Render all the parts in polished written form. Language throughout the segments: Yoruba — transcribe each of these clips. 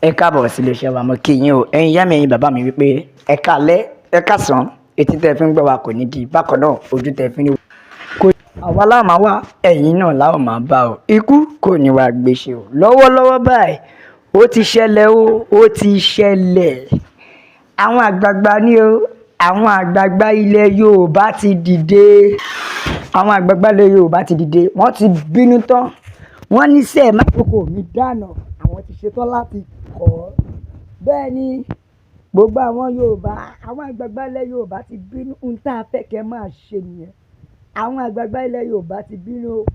Ẹ káàbọ̀ sí iléeṣẹ́ wa. Mo kí yín o, ẹ̀yin ìyá mi, ẹ̀yin bàbá mi, wípé ẹ káalẹ́, ẹ káàsán. Etí tẹ́ ẹ fi ń gbọ́ wa kò ní di bákan náà, ojú tẹ́ ẹ fi ń rí kò. Àwa láwọn máa wá, ẹ̀yin náà láwọn máa bá o. Ikú kò ní wá gbèsè o. Lọ́wọ́lọ́wọ́ báyìí, ó ti ṣẹlẹ̀ o, ó ti ṣẹlẹ̀. Àwọn àgbààgbà ní o, àwọn àgbààgbà ilẹ̀ Yorùbá ti dìde. Àwọn àgbààgbà ilẹ̀ Yorùbá ti dìde, wọ́n ti bínú tán. Wọ́n ní sẹ́ẹ̀ mákòókò mi dáná, àwọn ti ṣetán láti kọ́. Bẹ́ẹ̀ ni gbogbo àwọn Yorùbá, àwọn àgbààgbà ilẹ̀ Yorùbá ti bínú. Ohun tá a fẹ́ kẹ́ máa ṣe nìyẹn. Àwọn àgbààgbà ilẹ̀ Yorùbá ti bínú o.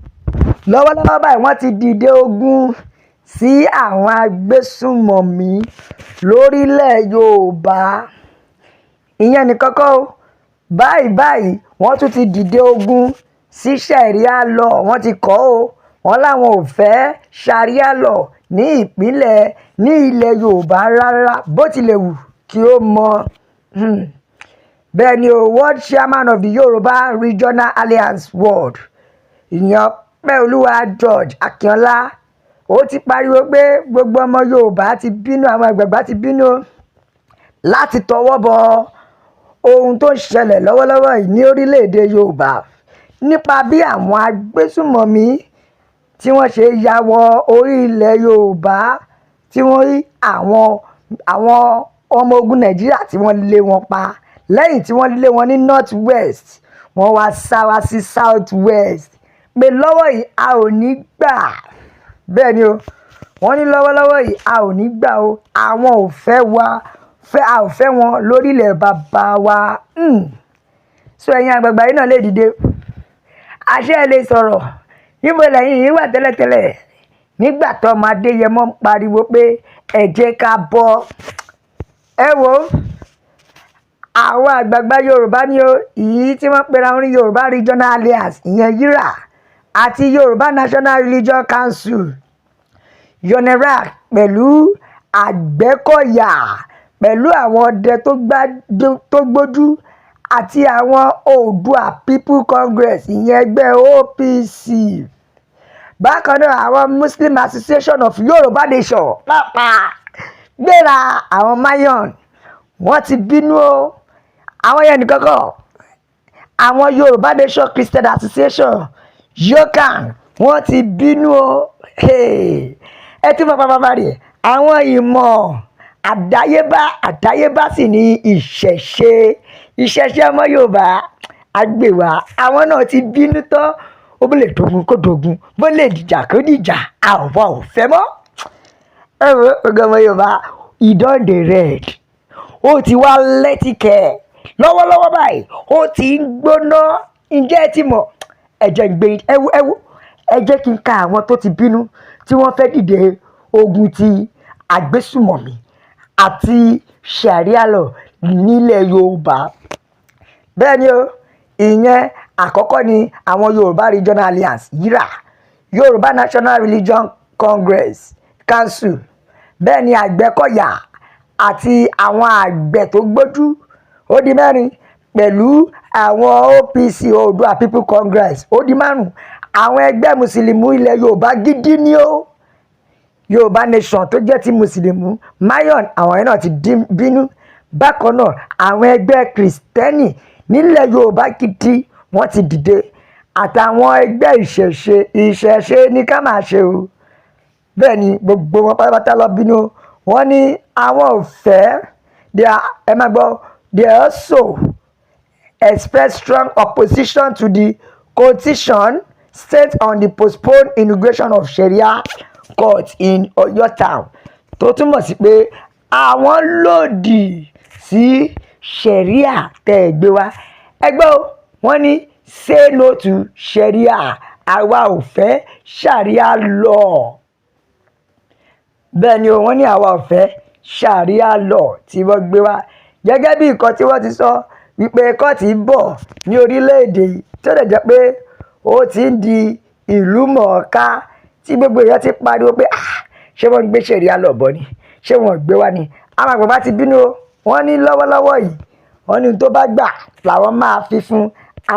Lọ́wọ́lọ́wọ́ báyìí, wọ́n ti dìde ogun sí àwọn agbésùnmọ̀mí lórílẹ̀ Yorùbá. Ìyẹn nìkan kọ́ o. Báyìí báyìí, wọ́n tún ti dìde ogun sí Sharia law. Wọ́n ti kọ́ o. Wọ́n láwọn ò fẹ́ Sharia law ní ìpínlẹ̀ ní ilẹ̀ Yorùbá rárá, bó tilẹ̀ wù kí ó mọ. Bẹ́ẹ̀ ni o. World Chairman of the Yorùbá Regional Alliance World, ìyẹn Ọpẹ́olúwa George Akínọlá, ó ti pariwo pé gbogbo ọmọ Yorùbá ti bínú, àwọn àgbààgbà ti bínú láti tọwọ́ bọ ohun tó ń ṣẹlẹ̀ lọ́wọ́lọ́wọ́ yìí ní orílẹ̀-èdè Yorùbá, nípa bí àwọn agbésùnmọ̀mí tí wọ́n ṣe ya wọ orí ilẹ̀ Yorùbá, tí wọ́n rí àwọn ọmọ ogun Nàìjíríà tí wọ́n lé wọn pa. Lẹ́yìn tí wọ́n lé wọn ní North West, wọ́n wá sá wá sí South West, pé lọ́wọ́ yìí, a ò ní gbà. Bẹ́ẹ̀ ni o. Wọ́n ní lọ́wọ́lọ́wọ́ yìí, a ò ní gbà o. Àwọn ò fẹ́ wa fẹ́, a ò fẹ́ wọn lórílẹ̀ bàbá wa. So ẹ̀yin àgbààgbà yìí náà lè dìde, àṣẹ ẹ lè sọ̀rọ̀. Níbo lẹ́yìn yìí wà tẹ́lẹ̀tẹ́lẹ̀ nígbà tó ọmọ Adéyẹmọ ń pariwo pé ẹ jẹ́ ká bọ́? Ẹ wo àwọn àgbààgbà Yorùbá ní o, ìyí tí wọ́n pera wọn ní Yorùbá Regional Alliance, ìyẹn YIRA, àti Yorùbá National Religion Council, YONERAC, pẹ̀lú Àgbẹ̀kọ̀yà, pẹ̀lú àwọn ọdẹ tó gbójú, àti àwọn Oòduà People Congress, ìyẹn ẹgbẹ́ OPC. Bákan náà, àwọn Muslim Association of Yorùbá Nation pàápàá gbéra, àwọn MAYON, wọ́n ti bínú o. Àwọn yẹn nìkan kọ́, àwọn Yorùbá Nation Christian Association, YOCAN, wọ́n ti bínú o. Ẹ tí mo pàpàpà rè, àwọn ìmọ̀ àdáyébá, àdáyébá sì ní ìṣẹ̀ṣe, ìṣẹ̀ṣe ọmọ Yorùbá àgbèwà, àwọn náà ti bínú tán. Ó bó lè dogun kó dogun, bó lè dìjà kó dìjà, àwọn ò fẹ́ mọ́. Ẹ wo, gbogbo ọmọ Yorùbá, e don dey red. Ó ti wá lẹ́tìkẹ́ lọ́wọ́lọ́wọ́ báyìí, ó ti ń gbóná. Ǹjẹ́ ẹ ti mọ̀? Ẹ jẹ́ gbé, ẹ wo, ẹ wo, ẹ jẹ́ kí n ka àwọn tó ti bínú, tí wọ́n fẹ́ dìde ogun ti àgbésùmọ̀mí àti Sharia law nílẹ̀ Yorùbá. Bẹ́ẹ̀ ni o. Ìyẹn àkọ́kọ́ ni àwọn Yorùbá Regional Alliance, YIRA, Yorùbá National Religion Congress Council, bẹ́ẹ̀ ni Àgbẹ̀kọ̀yà àti àwọn àgbẹ̀ tó gbójú, ó di mẹ́rin, pẹ̀lú àwọn OPC, Oòduà People Congress, ó di márùn, àwọn ẹgbẹ́ mùsùlùmí ilẹ̀ Yorùbá gidi ni ó, Yorùbá Nation tó jẹ́ ti mùsùlùmí, MAYON, àwọn yẹn náà ti bínú. Bákan náà, àwọn ẹgbẹ́ kìrìsìtẹ́nì nílẹ̀ Yorùbá gidi, wọ́n ti dìde, àtàwọn ẹgbẹ́ ìṣẹ̀ṣe. Ìṣẹ̀ṣe ní ká máa ṣe o. Bẹ́ẹ̀ ni, gbogbo wọn pátápátá lọ bínú. Wọ́n ní àwọn ò fẹ́. They are, ẹ máa gbọ́, they also express strong opposition to the constitution state on the postponed inauguration of Sharia court in Oyo town, tó túmọ̀ sí pé àwọn lòdì sí Sharia tẹ́ ẹ gbé wá. Ẹgbẹ́ o, wọ́n ní say no to Sharia, àwa ò fẹ́ Sharia law. Bẹ́ẹ̀ ni o, wọ́n ní àwa ò fẹ́ Sharia law tí wọ́n gbé wá, gẹ́gẹ́ bí nǹkan tí wọ́n ti sọ wípé kóòtù ń bọ̀ ní orílẹ̀-èdè yìí, tó lè jẹ́ pé ó ti ń di ìlú mọ̀ọ́ká, tí gbogbo èèyàn ti pariwo pé, "Ah, ṣé wọ́n ń gbé Sharia law bọ̀ ni? Ṣé wọ́n gbé wá ni?" Àwọn àgbàgbà ti bínú o. Wọ́n ní lọ́wọ́lọ́wọ́ yìí, wọ́n ní tó bá gbà làwọn máa fi fún.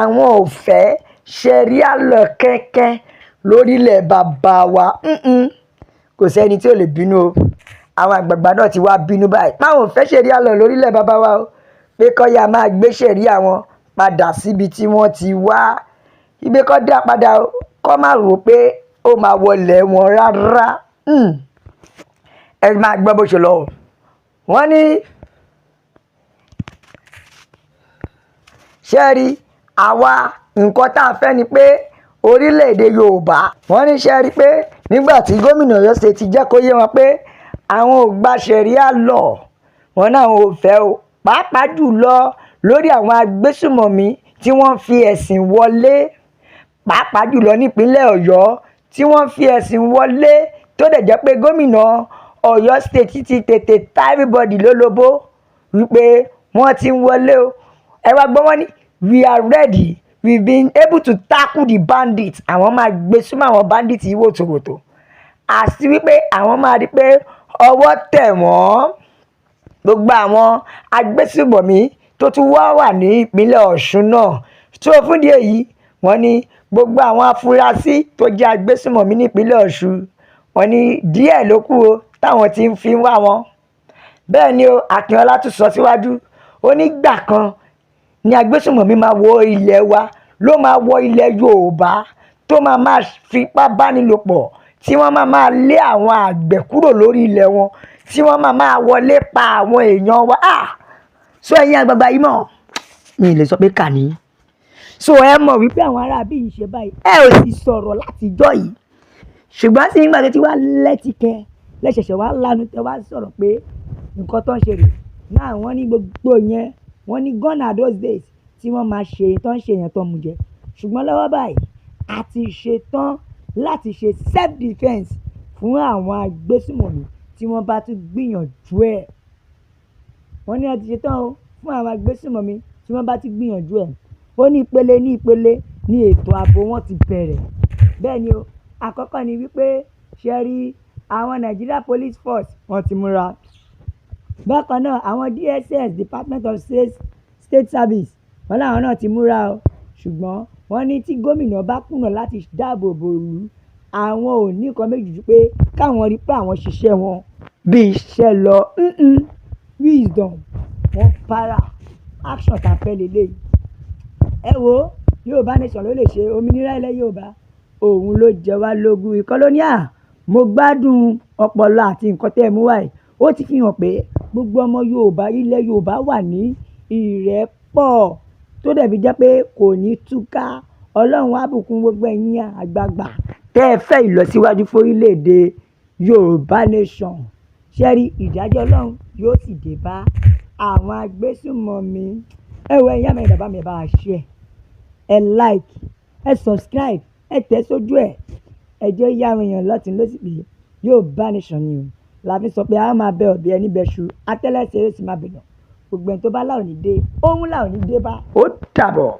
Àwọn ò fẹ́ Sharia law kẹ́kẹ́ lórílẹ̀ bàbá wa. Kò sẹ́ni tí ò lè bínú o. Àwọn àgbààgbà náà ti wá bínú báyìí páwọn ò fẹ́ Sharia law lórílẹ̀ bàbá wa o, pé kọ́ ya máa gbé Sharia wọn padà síbi tí wọ́n ti wá ibẹ̀, kọ́ dá padà o, kọ́ má rò pé ó máa wọlé wọn rárá. Ẹ máa gbọ́ bó ṣe lọ o. Wọ́n ní ṣé rí àwa, nǹkan tá a fẹ́ ni pé orílẹ̀-èdè Yorùbá. Wọ́n ní ṣé rí pé nígbà tí gómìnà Ọ̀yọ́ State ti jẹ́ kó yé wọn pé àwọn ò gba Sharia law, wọn náà ò fẹ́ o, pàápàá jùlọ lórí àwọn agbésùmọ̀mí tí wọ́n fi ẹ̀sìn wọlé, pàápàá jùlọ nípínlẹ̀ Ọ̀yọ́ tí wọ́n fi ẹ̀sìn wọlé, tó dẹ̀ jẹ́ pé gómìnà Ọ̀yọ́ State ti tètè ta everybody lólobó wípé wọ́n ti ń wọlé o. Ẹ wá gbọ́, wọ́n ní we are ready, we been able to tackle the bandits. Àwọn máa gbé súnmọ́ àwọn bandits yìí wòtòwòtò, àti wípé àwọn máa rí pé ọwọ́ tẹ̀ wọ́n, gbogbo àwọn agbésùmọ̀mí tó tún wá wà ní ìpínlẹ̀ Ọ̀ṣun náà. Tó fún ìdí èyí, wọ́n ní gbogbo àwọn afurasí tó jẹ́ agbésùmọ̀mí ní ìpínlẹ̀ Ọ̀ṣun, wọ́n ní díẹ̀ ló kù o táwọn ti ń fi wá wọn. Bẹ́ẹ̀ ni o. Akínọlá tún sọ síwájú, ó ní gbà kan ní agbésùmọ̀mí máa wọ ilẹ̀ wa, ló máa wọ ilẹ̀ Yorùbá, tó máa máa fipá bánilòpọ̀, tí wọ́n máa máa lé àwọn àgbẹ̀ kúrò lórí ilẹ̀ wọn, tí wọ́n máa máa wọlé pa àwọn èèyàn wa. Ah, so ẹ̀yin àgbààgbà yìí mọ̀, mi lè sọ pé kà ní. So ẹ mọ̀ wípé àwọn aráabí yìí ṣe báyìí, ẹ ò sì sọ̀rọ̀ látijọ́ yìí, ṣùgbọ́n sí nígbà tó ti wá lẹ́tìkẹ́ lẹ́sẹ̀ṣẹ̀ wá lánàá tẹ wá sọ̀rọ̀ pé nǹkan tó ń ṣe rè náà. Wọ́n ní gbogbo yẹn, wọ́n ní gone are those days tí wọ́n máa ṣe tó ń ṣe yẹn tó ń mú jẹ, ṣùgbọ́n lọ́wọ́ báyìí, a ti ṣetán láti ṣe self defence fún àwọn agbésùmọ̀mí tí wọ́n bá tún gbìyànjú ẹ̀. Wọ́n ní a ti ṣetán o fún àwọn agbésùmọ̀mí tí wọ́n bá tún gbìyànjú ẹ̀. Ó ní ìpele ní ìpele ní ètò ààbò wọn ti bẹ̀rẹ̀. Bẹ́ẹ̀ ni o. Àkọ́kọ́ ni wípé ṣe rí àwọn Nigeria Police Force, wọ́n ti múra. Bákan náà, àwọn DSS, Department of State Service, wọ́n láwọn náà ti múra o. Ṣùgbọ́n wọ́n ní tí gómìnà bá kùnà láti dáàbò bo ìlú, àwọn ò ní nǹkan méjì ju pé káwọn rí pé àwọn ṣiṣẹ́ wọn bí iṣẹ́ lọ. Wisdom wọ́n para action tá a fẹ́ lélẹ́yìí. Ẹ wo, Yorùbá Nation ló lè ṣe òmìnira ilẹ̀ Yorùbá, òun ló jẹ wá lógún. Ìkan ló ní à, mo gbádùn ọpọlọ àti nǹkan tẹ́ ẹ mú wá yìí. Ó ti fi hàn pé gbogbo ọmọ Yorùbá, ilẹ̀ Yorùbá wà ní ìrẹ́pọ̀, tó dẹ̀ fi jẹ́ pé kò ní túká. Ọlọ́run á bùkún gbogbo ẹ̀yin àgbààgbà tẹ́ ẹ fẹ́ ìlọsíwájú fórílẹ̀-èdè Yorùbá Nation. Ṣé rí, ìdájọ́ Ọlọ́run yóò sì dé bá àwọn agbésùnmọ̀mí. Ẹ wo, ẹ̀yin ìyá mi, bàbá mi, ẹ bá wa share, ẹ like, ẹ subscribe, ẹ tẹ̀ sójú ẹ̀, ẹ jẹ́ ó yá àwọn èèyàn lọ́tùn lósì pé Yorùbá Nation ni o. La fi sọ pé a máa bẹ ọ̀bẹ ẹni bẹ́ṣu, atẹ́lẹsẹ̀ yóò sì máa bẹ̀nà. Gbogbo ẹni tó bá láò ní dé, òun láò ní dé bá. Ó dàbọ̀.